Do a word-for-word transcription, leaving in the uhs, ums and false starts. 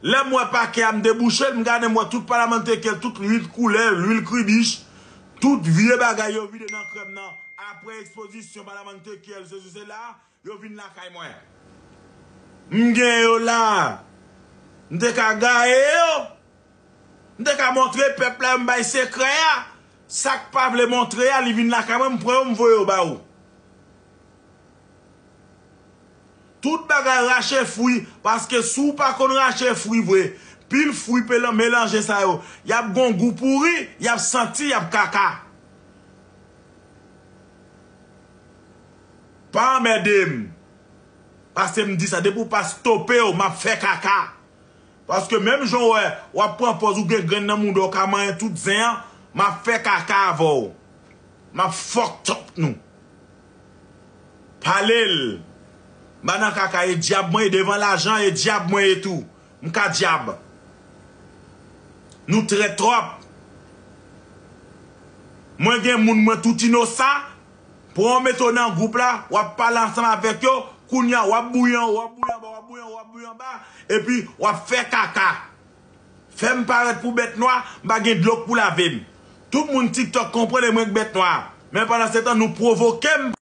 Lè m wè pakè a, m debouche l, m gade, m wè tout palamante kyèl, tout lwil koulè, lwil kribich, tout vye bagay yo vide nan krèm nan. Apre ekspozisyon palamante kyèl, sesi sela, yo vin lakay mwen. M gen yo la. M te ka gaye yo. M te ka montre pèp la, m bay sekrè a. Sa k pa vle montre a, li vin lakay mwen, m pran yo, m voye yo ba ou. Tout bagay rache fwi, paske si w pa konn rache fwi vre, pil fwi pelan melanje sa yo, y ap gon gou pouri, y ap santi, y ap kaka. Pa anmède m. Paske m di sa, depi w pa stope yo, m ap fè kaka. Paske menm jan w wè, w ap pran pòz ou gen grenn nan mouda w ka manyen tout zen an, m ap fè kaka avè w. M ap fucked up nou. Pale l. M pa nan kaka, e dyab mwen ye, devan lajan, e dyab mwen ye tou. M ka dyab. Nou trèt twòp. Mwen gen moun mwen tout inosan. Pran w mete w nan gwoup la, w ap pale ansanm avèk yo. Kounye a, w ap bouyi anwo, w ap bouyi anba, w ap bouyi anwo, w ap bouyi anba. Epi, w ap fè kaka. Fè m parèt pou bèt nwa, m pa gen dlo k pou lave m. Tout moun TikTok konprann e mwen k bèt nwa. Men pandan se tan, nou pwovoke m.